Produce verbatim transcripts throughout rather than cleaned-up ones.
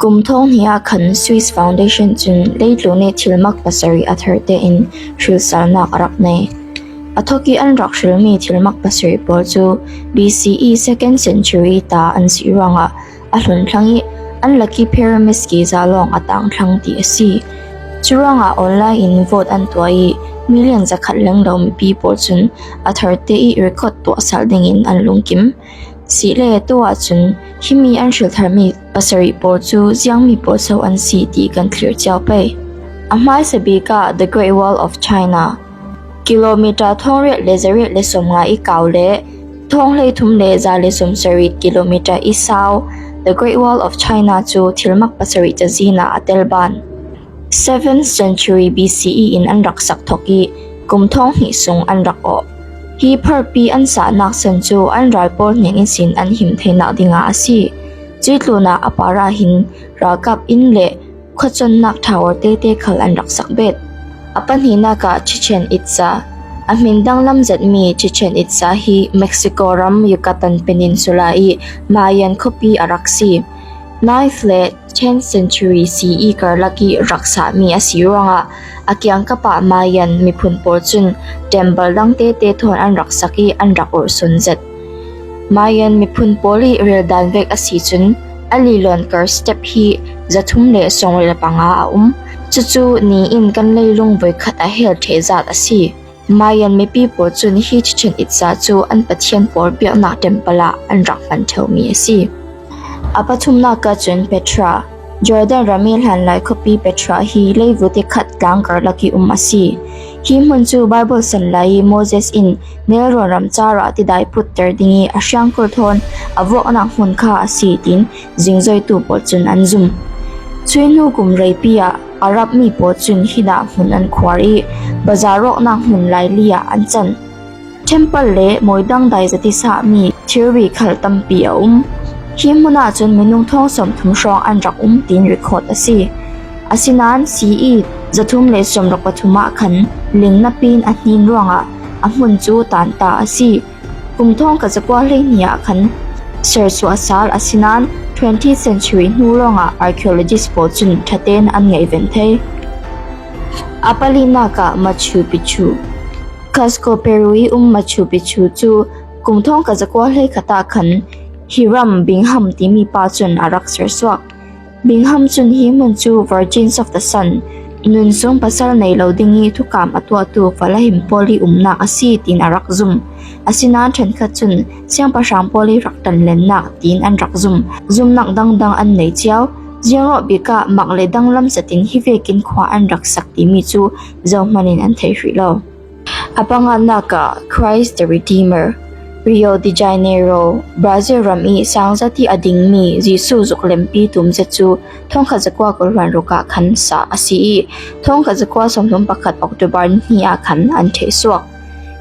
Kum thawng hnih ah khan Swiss Foundation cun leitlun i thilmak pasarih a tharte in hrilsalnak a rak nei. A thawk i an rak hrilmi thilmak pasarih pawl cu B C E second century ta an si ruangah a hlun thlang i an lak i pyramids kiza lawng a tang thlang ti a si. Curuangah online in vote an tuah i million zakhat lenglo mipi pawl cun a tharte i record tuahsal dingin an lungkim. Sih le tu ahcun himi an hriltharmi pasarih pawl cu ziangmi pawl so an si ti kan thlir cio pei. A hmaisa bik ah The Great Wall of China, kilometer thawngriat le zariat le sawmnga i kau le thawng hleithum le za le sawmsarih kilometer i sau The Great Wall of China cu thilmak pasarih cazin ah a telban. Seventh century B C E in an rak sak thawk i kum thawng hnih sung an rak awh. Hi pharpi an sahnak san cu an ral pawl hnen ihsin an him theinak dingah a si. Cuih tlunah a parah hin ralkap inn le khuaconnak tower tete khal an rak sak bet. A pahnihnak ah Chichen Itza, a hmin danglam zetmi Chichen Itza hi Mexico ram Yucatan Peninsula i Mayan khuapi a rak si. Ninth le tenth century C E karlak i rak sahmi a si ruangah a kiangkap ah Mayan miphun pawl cun temple dang tete thawn an rak sak i an rak urhsun zet. Mayan miphun pawl i reldan vek a si cun a lilawn kar step hi zathum le sawmruk le panga a um. Cucu ni in kan leilung voikhat a hel ṭheh zat a si. Mayan mipi pawl cun hi Chichen Itza cu an pathian pawl piaknak temple ah an rak hman ṭheumi a si. A pathumnak ah cun Petra, Jordan ram i hlanlai khuapi Petra hi leivut i khat tlang karlak i um a si. Hi hmun cu Bible san lai i Moses in nelrawn ram car ah tidai putter ding i a hriangkul thawn a vuaknak hmun kha a si tiin zingzoitu pawl cun an zum. Cuih hnu kum reipi ah Arab mi pawl cun hinah hmun an khuar i bazar rawknak hmun laili ah an can. Temple le mawi dangdai zat i sahmi thirri khal tampi a um. Hi hmun ahcun minung thawng sawmthum hrawng an rak um tiin record a si. Asinain C E zathum le sawmruk pathum ah khan ling napin a hnin ruangah a hmun cu tanta a si. Kum thawngkhat zakua hleihnih ah khan sersuah sal, asinain twentieth century hnu lawngah archaeologist pawl cun ṭhaten an ngaihven thei. A palinak ah Machu Picchu. Cusco, Peru i um Machu Picchu cu kum thawngkhat zakua hleikhat ah khan Hiram Bingham timi pa cun a rak sersuak. Bingham cun hi hmun cu Virgins of the Sun, nun sung pasal nei lo ding i thukam a tuahtu fala him pawl i umnak a si tiin a rak zum. Asinain ṭhenkhat cun siangpahrang pawl i rak ṭanlennak tiin an rak zum. Zumnak dangdang an nei cio. Ziangrawh bik ah mak le danglam zetin hi vekin khua an rak sak timi cu zohman in an theih hrih lo. A panganak ah Christ the Redeemer. Rio de Janeiro, Brazil ram i sangzat i a dingmi Jesuh zuklempi tumzet cu thawngkhat zakua kul hluan ruk ah khan sah a si i, thawngkhat zakua sawmthum pakhat October ni hnih ah khan an theihsuak.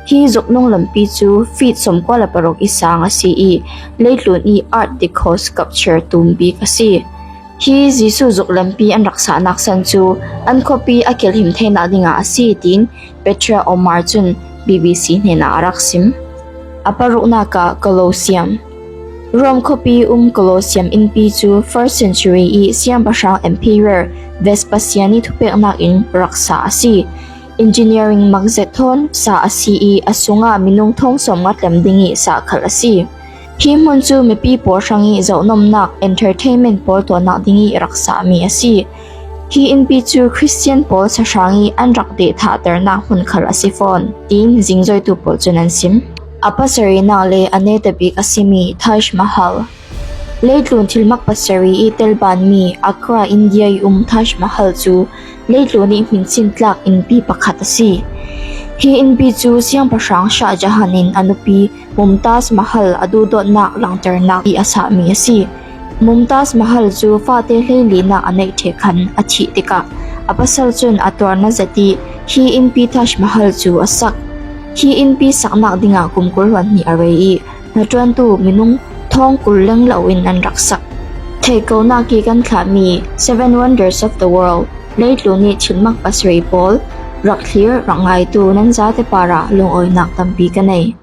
Hi zuknung lampi cu feet sawmkua le paruk i sang a si i, leitlun i Art Deco sculpture tum bik a si. Hi Jesuh zuklempi an rak sahnak san cu an khuapi a kilhim theinak dingah a si, tiin Petra Omar cun B B C hnenah a rak sim. A paruknak ah Colosseum. Rome khuapi um Colosseum innpi cu first century i siangpahrang Emperor Vespasian i thupeknak in rak sah a si. Engineering makzet thawn sah a si i a sungah minung thawng sawmnga tlem ding i sah khal a si. Hi hmun cu mipi pawl hrang i zohnomnak, entertainment pawl tuahnak ding i rak sahmi a si. Hi innpi cu Christian pawl sahrang i an rak dehthahternak hmun khal a si fawn, tiin zingzoitu pawl cun an sim. A pasarihnak le a netabik a simi Taj Mahal. Leitlun thilmak pasarih i telbanmi Agra, India i um Taj Mahal cu leitlun i hminsin tlak innpi pakhat a si. Hi innpi cu siangpahrang Shah Jahan in a nupi Mumtaz Mahal a duhdawtnak langhternak i a sahmi a si. Mumtaz Mahal cu fate hleilinak a neih ṭheh khan a thih tikah a pasal cun a tuarna zet i hi innpi Taj Mahal cu a sak. Hi innpi saknak dingah kum kul hluan hnih a rei i hnaṭuantu minung thawng kul lenglo in an rak sak. Theihkonak i kan thlahmi Seven Wonders of the World, leitlun i thilmak pasarih pawl, rak thlir, rak ngaitu nan zate parah lungawinak tampi ka nei.